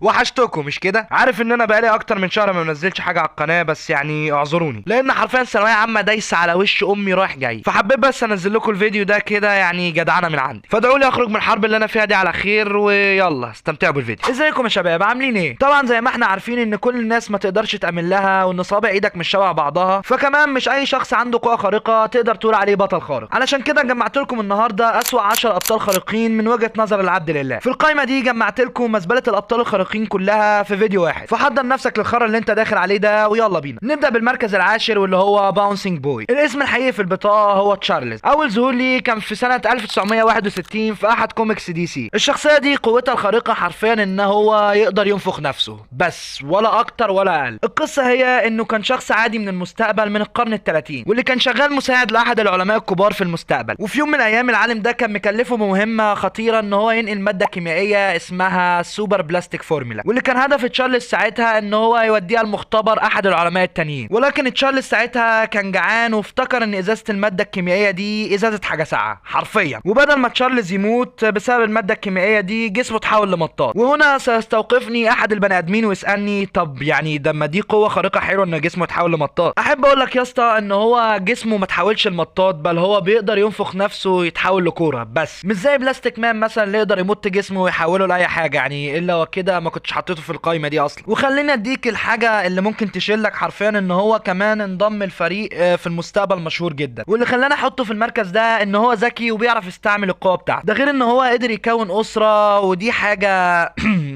وحشتكم مش كده؟ عارف ان انا بقالي اكتر من شهر ما منزلش حاجة على القناة، بس يعني اعذروني لان حرفيا ثانوية عامة دايسه على وش امي رايح جاي، فحبيت بس انزل لكم الفيديو ده كده يعني جدعانه من عندي، فادعوا لي اخرج من الحرب اللي انا فيها دي على خير، ويلا استمتعوا بالفيديو. ازيكم يا شباب، عاملين ايه؟ طبعا زي ما احنا عارفين ان كل الناس ما تقدرش تامن لها، وان صابع ايدك مش شبه بعضها، فكمان مش اي شخص عنده قوة خارقة تقدر تقول عليه بطل خارق. علشان كده جمعت لكم النهارده اسوأ 10 ابطال خارقين من وجهه نظر العبد لله. في القائمة دي جمعت لكم مزبلة الابطال الخارقين كلها في فيديو واحد، فحضر نفسك للخرا اللي انت داخل عليه ده، ويلا بينا نبدا بالمركز العاشر واللي هو Bouncing Boy. الاسم الحقيقي في البطاقة هو تشارلز. اول ظهور ليه كان في سنة 1961 في احد comics DC. الشخصية دي قوتها الخارقة حرفيا ان هو يقدر ينفخ نفسه بس، ولا اكتر ولا اقل. القصة هي انه كان شخص عادي من المستقبل من القرن ال30، واللي كان شغال مساعد لاحد العلماء الكبار في المستقبل. وفي يوم من الايام العالم ده كان مكلفة بمهمة خطيرة ان هو ينقل مادة كيميائية اسمها super plastic formula، واللي كان هدف تشارلز ساعتها ان هو يوديها المختبر احد العلماء التانيين. ولكن تشارلز ساعتها كان جعان وافتكر ان ازازة المادة الكيميائية دي ازازة حاجة ساقعه حرفيا، وبدل ما تشارلز يموت بسبب المادة الكيميائية دي جسمه اتحول لمطاط. وهنا سيستوقفني احد البني ادمين ويسالني طب يعني ده ما دي قوة خارقة حلوة ان جسمه يتحول لمطاط. احب اقول لك يا اسطى ان هو جسمه ما اتحولش لمطاط، بل هو بيقدر ينفخ نفسه ويتحول لكوره بس، مش زي Plastic Man مثلا اللي يقدر يمط جسمه ويحوله لاي حاجة، يعني الا وكده ما كنتش حطيته في القايمة دي اصلا. وخلينا اديك الحاجة اللي ممكن تشيلك حرفيا ان هو كمان انضم الفريق في المستقبل مشهور جدا، واللي خلاني احطه في المركز ده ان هو ذكي وبيعرف يستعمل القوة بتاعته، ده غير ان هو قدر يكون اسره، ودي حاجة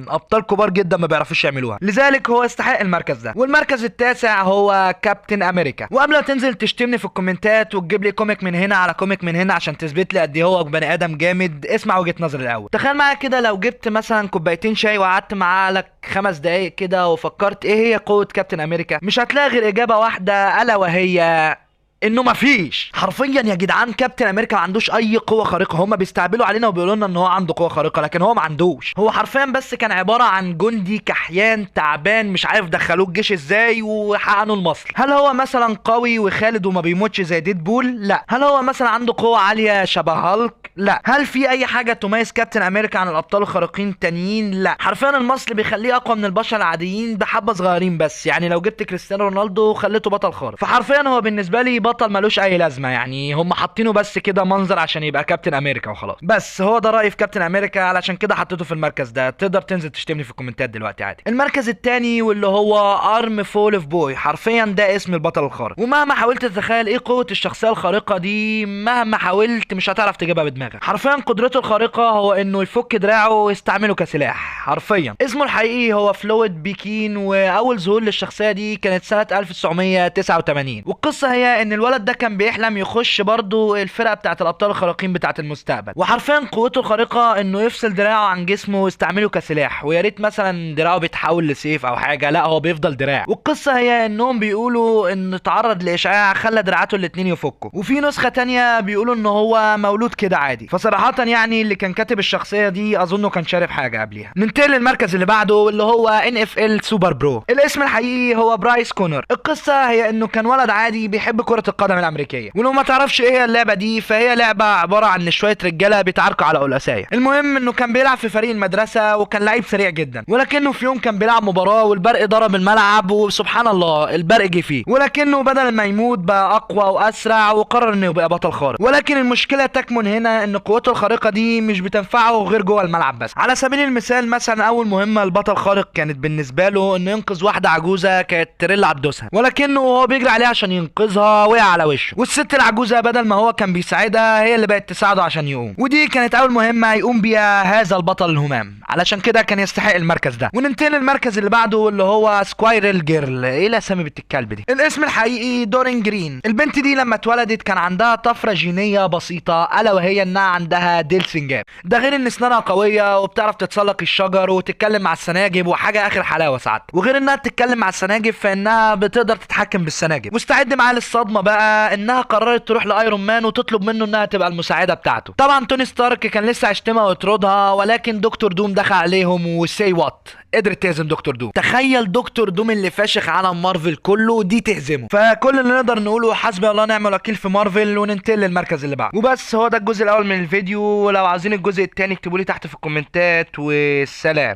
ابطال كبار جدا ما بيعرفوش يعملوها، لذلك هو يستحق المركز ده. والمركز التاسع هو كابتن امريكا. وقبل ما تنزل تشتمني في الكومنتات وتجيب لي comic من هنا على comic من هنا عشان تثبت لي قد ايه هو بني ادم جامد، اسمع وجهه نظري الاول. تخيل معايا كده لو جبت مثلا كوبايتين شاي وقعدت معاك 5 دقايق كده وفكرت ايه هي قوة كابتن امريكا، مش هتلاقي غير اجابة واحدة، الا وهي انه مفيش. حرفيا يا جدعان كابتن امريكا ما عندوش اي قوة خارقة، هما بيستعبلوا علينا وبيقولوا لنا ان هو عنده قوة خارقة، لكن هو ما عندوش. هو حرفيا بس كان عبارة عن جندي كحيان تعبان مش عارف دخلوه الجيش ازاي وحقنوا المصل. هل هو مثلا قوي وخالد وما بيموتش زي ديدبول؟ لا. هل هو مثلا عنده قوة عالية شبه هالك؟ لا. هل في اي حاجة تميز كابتن امريكا عن الابطال الخارقين التانيين؟ لا. حرفيا المصل بيخليه اقوى من البشر العاديين بحبه صغيرين بس، يعني لو جبت كريستيانو رونالدو خليته بطل خارق. فحرفيا هو بالنسبة لي بطل ملوش اي لازمه، يعني هم حاطينه بس كده منظر عشان يبقى كابتن امريكا وخلاص. بس هو ده رايي في كابتن امريكا، علشان كده حطيته في المركز ده. تقدر تنزل تشتمني في الكومنتات دلوقتي عادي. المركز الثاني واللي هو Armful of Boy. حرفيا ده اسم البطل الخارق، ومهما حاولت تتخيل ايه قوة الشخصية الخارقة دي، مهما حاولت مش هتعرف تجيبها بدماغك. حرفيا قدرته الخارقة هو انه يفك دراعه ويستعمله كسلاح حرفيا. اسمه الحقيقي هو فلويد بيكين، واول ظهور للشخصية دي كانت سنة 1989. والقصه هي ان الولد ده كان بيحلم يخش برضه الفرقة بتاعه الابطال الخارقين بتاعه المستقبل، وحرفيا قوته الخارقة انه يفصل دراعه عن جسمه ويستعمله كسلاح، ويا ريت مثلا دراعه بيتحول لسيف او حاجة، لا هو بيفضل دراع. والقصه هي انهم بيقولوا انه اتعرض لاشعاع خلى دراعاته الاتنين يفكوا، وفي نسخه تانية بيقولوا ان هو مولود كده عادي. فصراحة يعني اللي كان كاتب الشخصية دي اظنه كان شارب حاجة قبليها. ننتقل للمركز اللي بعده واللي هو NFL Super Bro. الاسم الحقيقي هو برايس كونر. القصة هي انه كان ولد عادي بيحب كرة القدم الامريكية، ولو ما تعرفش ايه هي اللعبة دي فهي لعبه عبارة عن شوية رجاله بيتعاركوا على قلقاسيه. المهم انه كان بيلعب في فريق المدرسة وكان لعيب سريع جدا، ولكنه في يوم كان بيلعب مباراة والبرق ضرب الملعب، وسبحان الله البرق جه فيه، ولكنه بدل ما يموت بقى اقوى واسرع وقرر انه يبقى بطل خارق. ولكن المشكلة تكمن هنا ان قوته الخارقة دي مش بتنفعه غير جوه الملعب بس. على سبيل المثال مثلا اول مهمة البطل خارق كانت بالنسبة له انه ينقذ واحدة عجوزه كانت تريلا عدوسها، ولكنه وهو بيجري عليها عشان ينقذها وقع على وشه، والست العجوزة بدل ما هو كان بيساعدها هي اللي بقت تساعده عشان يقوم. ودي كانت اول مهمة يقوم بيها هذا البطل الهمام، علشان كده كان يستحق المركز ده. وننتقل للمركز اللي بعده اللي هو Squirrel Girl. ايه الاسامي بنت الكلب دي؟ الاسم الحقيقي دورين جرين. البنت دي لما اتولدت كان عندها طفرة جينية بسيطة، الا وهي انها عندها ديل سنجاب، ده غير ان اسنانها قوية وبتعرف تتسلق الشجر وتتكلم مع السناجب، وحاجه اخر حلاوة ساعات. وغير انها بتتكلم مع السناجب فانها بتقدر تتحكم بالسناجب. مستعد معاه للصدمه بقى انها قررت تروح ل Iron Man وتطلب منه انها تبقى المساعدة بتاعته. طبعا توني ستارك كان لسه هيشتمها ويطردها، ولكن دكتور دوم دخل عليهم و say what قدرت تهزم دكتور دوم. تخيل دكتور دوم اللي فاشخ عالم مارفل كله دي تهزمه. فكل اللي نقدر نقوله حسبي الله ونعم الوكيل في مارفل، وننتقل للمركز اللي بعده. وبس هو ده الجزء الاول من الفيديو، ولو عايزين الجزء الثاني اكتبوا لي تحت في الكومنتات، والسلام.